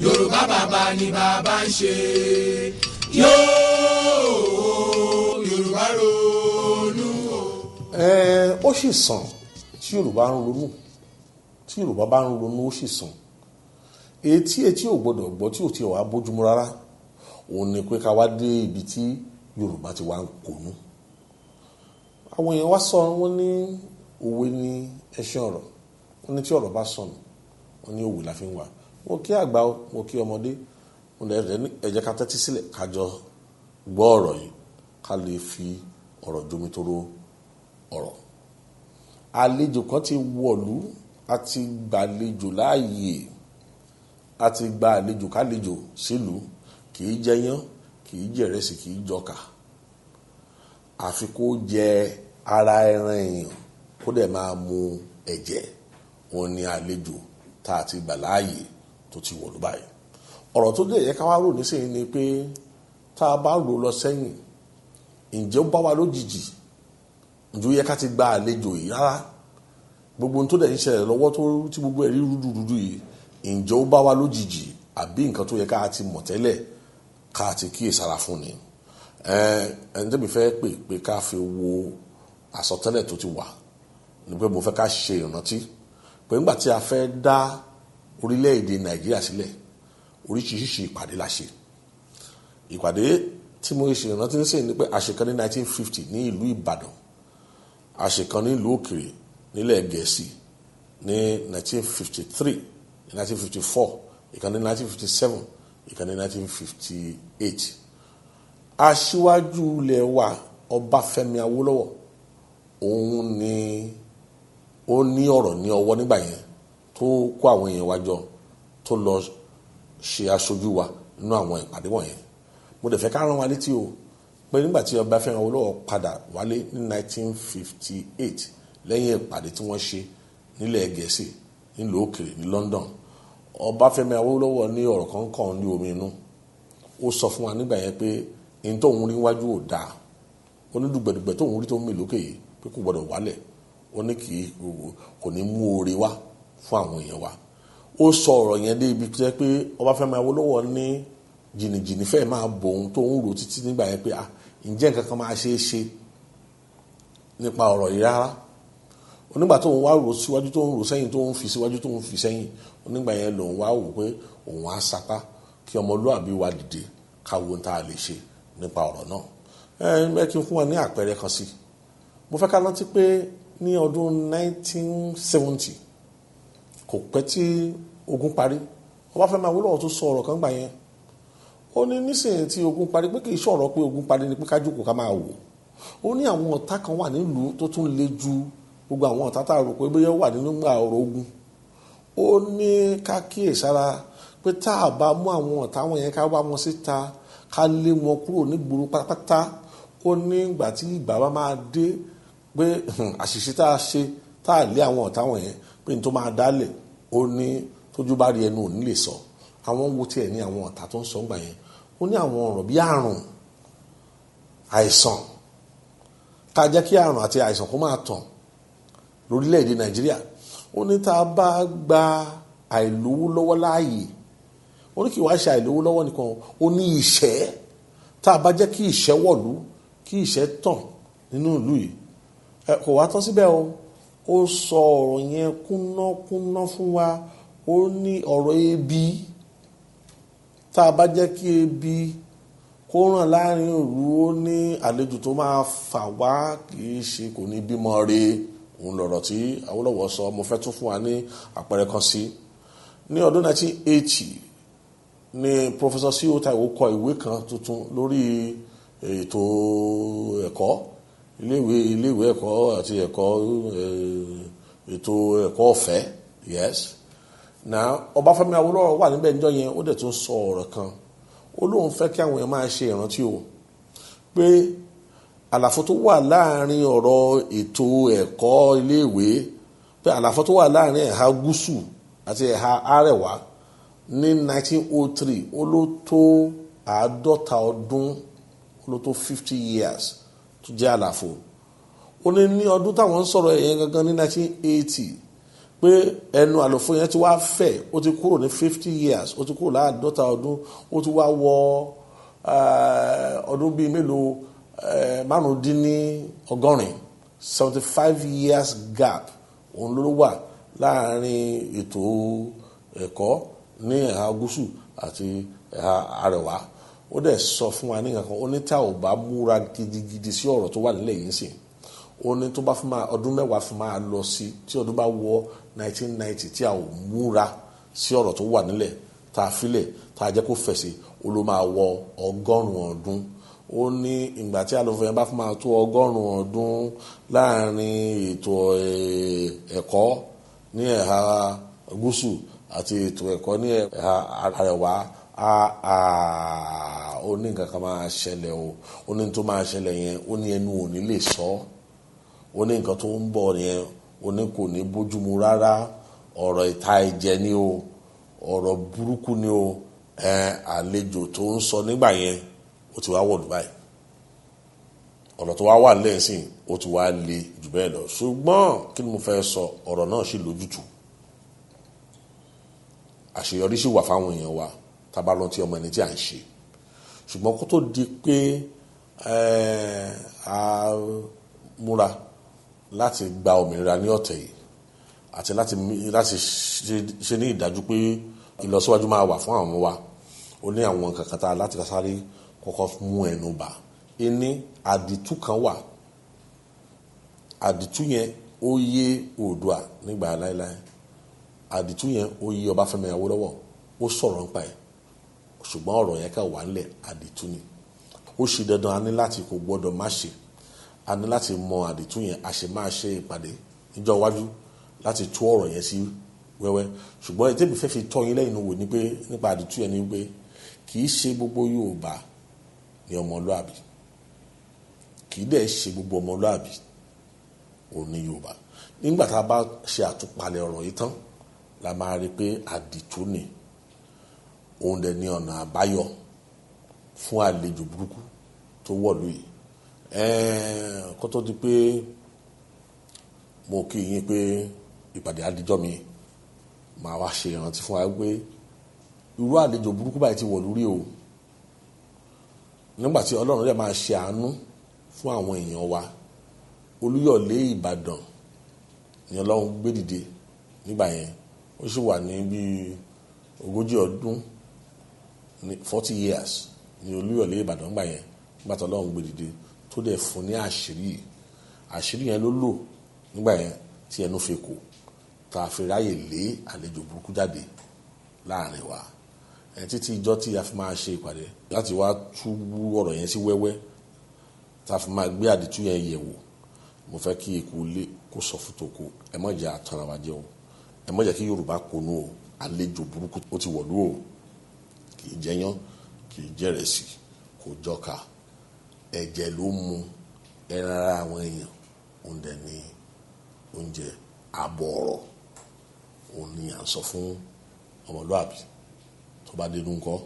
Yorùbá bàbá ni bàbá ń ṣe. Yóò Yorùbá ronú o. Ẹ ó sì sàn tí Yorùbá ń ronú, tí Yorùbá bá ń ronú, ó sì sàn. Etí etí ò gbọdọ̀ gbọ́ tí ò ti wà bójúmu rárá, òun ni pé ká wá dé ibi tí Yorùbá ti wá ń konú. Àwọn èèyàn wá sọ, wọ́n ní òwe ní ẹṣin ọ̀rọ̀, wọ́n ní tí ọ̀rọ̀ bá sọnù, wọ́n ní òwe la fi ń wà. Mo kí àgbà o, mo kí ọmọdé, mo lè rẹ ní ẹ jẹ́ ká tẹ́tí sílẹ̀, ká jọ gbọ́ ọ̀rọ̀ yìí, ká lè fi ọ̀rọ̀ jomitoro ọ̀rọ̀. Àlejò kan ti wọ̀lú, a ti gbàlejò láàyè, a ti gba àlejò kálejò sílùú. Kì í jẹyán, kì í jẹrẹsì, kì í jọkà, àfi kó jẹ ara ẹran èèyàn, kó dẹ̀ máa mu ẹ̀jẹ̀. Òun ni àlejò tá a ti gbà láàyè tó ti wọ̀lú báyìí. Ọ̀rọ̀ tó dẹ̀ yẹ ká wá rò nísìnyí ni pé, tá a bá rò lọ sẹ́yìn, ǹjẹ́ ó bá wa lójijì? Ǹjẹ́ ó yẹ ká ti gba àlejò yìí rárá? Gbogbo ohun tó dẹ̀ ń ṣẹlẹ̀ lọ́wọ́ tó tí gbogbo ẹ̀rí rúdurùdu yìí, ǹjẹ́ ó bá wa lójijì, àbí nǹkan tó yẹ ká ti mọ̀ tẹ́lẹ̀, ká ti kíyèsára fún ni? Ẹni tẹ́mi fẹ́ pè pé ká fi wo àsọtẹ́lẹ̀ tó ti wà ni pé mo fẹ́ ká ṣe ìrántí pé nígbà tí a fẹ́ dá orílẹ̀-èdè Nàìjíríà sílẹ̀, oríṣiríṣi ìpàdé la ṣe. Ìpàdé tí mo ṣe ìrántí nísìnyí ni pé àṣekàn ní 1950 ní ìlú Ìbàdàn, àṣekàn ní ìlú òkèrè nílẹ̀ Gẹ̀ẹ́sì ní 1953, ní 1954, ìkan ní 1957, ìkan ní 1958. Aṣíwájú ilẹ̀ wa, Ọbáfẹ́mi Awólọ́wọ̀, òun ni ó ní ọ̀rọ̀ ní ọwọ́ nígbà yẹn, tó kó àwọn èèyàn wa jọ, tó lọ ṣe aṣojú wa nínú àwọn ìpàdé wọ̀nyẹn. Mo dẹ̀ fẹ́ ká rán wa létí o pé nígbà tí Ọbáfẹ́mi Awólọ́wọ̀ padà wálé ní 1958 lẹ́yìn ìpàdé tí wọ́n ṣe nílẹ̀ Gẹ̀ẹ́sì, nílùú òkèrè ní London, Ọbáfẹ́mi Awólọ́wọ̀ ní ọ̀rọ̀ kan kàn ní omi inú. Ó sọ fún wa nígbà yẹn pé ní tóun rí wájú ò dáa. Ó ní dùgbẹ̀dùgbẹ̀ tóun rí tó ń mì lókè yìí, pé kò gbọdọ̀ wálẹ̀. Ó ní kì í kò ní mú oore wá fún àwọn èèyàn wa. Ó sọ ọ̀rọ̀ yẹn dé ibi tó jẹ́ pé Ọbáfẹ́mi Awólọ́wọ̀ ní jìnnìjìnnì fẹ́ẹ̀ máa bò òun tó ń rò títí nígbà yẹn pé, ah, ǹjẹ́ nǹkan kan máa ṣe é ṣe nípa ọ̀rọ̀ yìí rárá? Onígbà tó ń wá rò síwájú, tó ń rò sẹ́yìn, tó ń fi síwájú, tó ń fi sẹ́yìn, onígbà yẹn lòun wá wò pé òun á sapá kí ọmọlúàbí wa dìde, ká wo ohun tá a lè ṣe nípa ọ̀rọ̀ náà. Ẹ kí n fún wa ní àpẹẹrẹ kan sí. Mo fẹ́ ká rántí pé ní ọdún 1970, kò pẹ́ tí ogun parí, Ọbáfẹ́mi Awólọ́wọ̀ tó sọ ọ̀rọ̀ kan gbà yẹn. Ó ní nísìnyí tí ogun parí, pé kì í ṣọ̀rọ̀ pé ogun parí ni pé ká jókòó ká máa wò. Ó ní àwọn ọ̀tá kan wà nílùú tó tún le ju gbogbo àwọn ọ̀tá tá a rò pé bóyá wà nínú gbà ọ̀rọ̀ ogun. Ó ní ká kíyèsára pé tá a bá mú àwọn ọ̀tá wọn yẹn, ká wá wọn síta, ká lé wọn kúrò nígboro pátápátá, ó ní ìgbà tí ìgbà bá máa dé pé àṣìṣe tá a ṣe tá a lé àwọn ọ̀tá wọn yẹn, pé ní tó máa dálẹ̀, ó ní tójú bá rí, ẹnu ò ní lè sọ. Àwọn wo tiẹ̀ ní àwọn ọ̀tá tó ń sọ ńgbà yẹn? Ó ní àwọn ọ̀rọ̀ bí àrùn, àìsàn, ká jẹ́ kí àrùn àti àìsàn kó máa tàn lórílẹ̀‐èdè Nàìjíríà. Ó ní tá a bá gba àìlówó lọ́wọ́ láàyè, ó ní kí wàá ṣe àìlówó lọ́wọ́ nìkan, ó ní ìṣẹ́, tá a bá jẹ́ kí ìṣẹ́ wọ̀lú, kí ìṣẹ́ tàn nínú ìlú yìí. Ẹ kò wá tán síbẹ̀ o. Ó sọ ọ̀rọ̀ yẹn kúnnákúnná fún wa. Ó ní ọ̀rọ̀ ebi, tá a bá jẹ́ kí ebi kó ràn láàrin òru, ó ní àlejò tó máa fà wá kì í ṣe kò ní bímọ re. Òun lọ̀rọ̀ tí Awólọ́wọ̀ sọ. Mo fẹ́ tún fún wa ní àpẹẹrẹ kan sí. Ní ọdún 1980 ní Professor C.O. Taiwo kọ ìwé kan tuntun lórí ètò ẹ̀kọ́ iléèwé, ẹ̀kọ́ àti ẹ̀kọ́, ètò ẹ̀kọ́ ọ̀fẹ́. Yes, now, Ọbáfẹ́mi Awólọ́wọ̀ wà níbẹ̀ níjọ́ yẹn. Ó dẹ̀ tún sọ ọ̀rọ̀ kan. Ó lóun fẹ́ kí àwọn èèyàn máa ṣe ìrántí o pé àlàfo tó wà láàrin ọ̀rọ̀ ètò ẹ̀kọ́ iléèwé, pé àlàfo tó wà láàrin ẹ̀ha gúúsù àti ẹ̀ha àrẹ̀wá ní 1903, ó ló tó 50 ọdún, ó ló tó 50 years tó jẹ́ àlàfo. Ó ní ní ọdún táwọn ń sọ̀rọ̀ ẹ̀yẹn gangan ní 1980 Pé ẹnu àlòfo yẹn ti wá fẹ̀, ó ti kúrò ní 50 years, ó ti kúrò l'50 ọdún, ó ti wá wọ ọdún bíi mélòó, 85, 75 years gap òun ló wà láàrin ètò ẹ̀kọ́ ní ẹ̀ha gúúsù àti ẹ̀ha àrẹ̀wá. Ó dẹ̀ sọ fún wa ní nǹkan kan. Ó ní tá ò bá múra gidigidi sí ọ̀rọ̀ tó wà nílẹ̀ yìí sìn, ó ní tó bá fún máa ọdún 10 fún máa lọ sí, tí ọdún bá wọ 1990, tí a ò múra sí ọ̀rọ̀ tó wà nílẹ̀, tá a filẹ̀, tá a jẹ́ kó fẹ̀ sí, ó ló máa wọ 100 ọdún. Ó ní ìgbà tí àlòfo yẹn bá fún máa tó 100 ọdún láàrin ètò ẹ̀kọ́ ní ẹ̀ha gúúsù àti ètò ẹ̀kọ́ ní ẹ̀ha àrẹ̀wá, ó ní nǹkan kan máa ṣẹlẹ̀ o. Ó ní tó máa ṣẹlẹ̀ yẹn, ó ní ẹnu ò ní lè sọ. Ó ní nǹkan tó ń bọ̀ yẹn, ó ní kò ní bójúmu rárá. Ọ̀rọ̀ ìta ẹ̀jẹ̀ ni o, ọ̀rọ̀ burúkú ni o. Àlejò tó ń sọ nígbà yẹn, ó ti wá wọ̀lú báyìí. Ọ̀rọ̀ tó wá wà lẹ́sìn, ó ti wá le jù bẹ́ẹ̀ lọ. Ṣùgbọ́n kí ni mo fẹ́ sọ? Ọ̀rọ̀ náà sì lójútùú, àṣeyọrí sì wà fáwọn èèyàn wa tá a bá rántí ọmọ ẹni tí à ń ṣe. Ṣùgbọ́n kó tó di pé a múra láti gba òmìnira ní ọ̀tẹ̀ yìí àti láti ṣe ní ìdájú pé ìlọsíwájú máa wà fún àwọn ọmọ wa, ó ní àwọn nǹkan kan tá a láti sáré kọ́kọ́ mú ẹnu bà. Ẹni àdìtú kan wà, àdìtú yẹn ó yé Oòduà nígbà láéláé, àdìtú yẹn ó yé Ọbáfẹ́mi Awólọ́wọ̀, ó sọ̀rọ̀ nípa ẹ̀, ṣùgbọ́n ọ̀rọ̀ yẹn kàn wà nílẹ̀, àdìtú ni. Ó ṣe dandan, a ní láti, kò gbọ́dọ̀ má ṣe, a ní láti mọ àdìtú yẹn. A ṣe máa ṣe ìpàdé níjọ́ iwájú láti tú ọ̀rọ̀ yẹn sí wẹ́wẹ́. Ṣùgbọ́n ètò ìfẹ́ fi tọ́ yín lẹ́yìn wò ni pé nípa àdìtú yẹn ni pé kì í ṣe gbogbo Yorùbá ni ọmọlúàbí, kì í dẹ̀ ṣe gbogbo ọmọlúàbí òun ní Yorùbá. Nígbà tá a bá ṣe àtúpalẹ̀ ọ̀rọ̀ yìí tán la máa rí i pé àdìtú ni òun dẹ̀ ní ọ̀nà àbáyọ fún àlejò burúkú tó wọ̀lú yìí. Kó tó di pé mo kí yín pé ìpàdé àdìjọ́ mi máa wá ṣe ìrántí fún wa pé irú àlejò burúkú báyìí ti wọ̀ lórí o, nígbà tí Ọlọ́run rẹ̀ máa ṣe àánú fún àwọn èèyàn wa, Olúyọ̀lé Ìbàdàn ni Ọlọ́run gbé dìde nígbà yẹn. Ó sì wà ní bíi 40 ọdún ní, 40 years ní Olúyọ̀lé Ìbàdàn gbà yẹn, nígbà tí Ọlọ́run gbé dìde tó dẹ̀ fún ní àṣírí yìí. Àṣírí yẹn ló lò nígbà yẹn tí ẹnu fi kò, tá a fi ráyè lé àlejò burúkú jáde láàrin wa. Ẹ títí ìjọ tí a fi máa ṣe ìpàdé láti wá tú ọ̀rọ̀ yẹn sí wẹ́wẹ́, tá a fi máa gbé àdìtú yẹn yẹ̀ wò, mo fẹ́ kí ikú ilé kó sọ fún tòkó. Ẹ má jẹ́ àtàrà wa jẹ́ o, ẹ má jẹ́ kí Yorùbá konú o. Àlejò burúkú ó ti wọ̀lú o. Kì í jẹyán, kì í jẹrẹsì, kò jọka, ẹ̀jẹ̀ ló mu, ẹran ara àwọn èèyàn òun dẹ̀ ní oúnjẹ. Àbọ̀ ọ̀rọ̀ òun ni à ń sọ fún ọmọlúàbí tó bá dénú ńkọ́.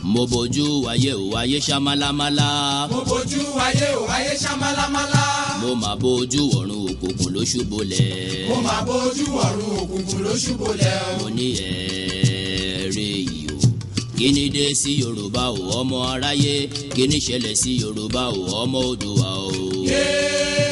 Mo bójú ayé ò, ayé ṣá málámálá. Mo bójú ayé ò, ayé ṣá málámálá. Mo mà bójú ọ̀run, òkùnkùn ló ṣubúlẹ̀. Mo mà bójú ọ̀run, òkùnkùn ló ṣubúlẹ̀ o. Mo ní ẹ̀ẹ́rẹ́ yìí o, kí ni dé sí Yorùbá o, ọmọ aráyé? Kí ni ṣẹlẹ̀ sí Yorùbá o, ọmọ Oòduà o? Yéé.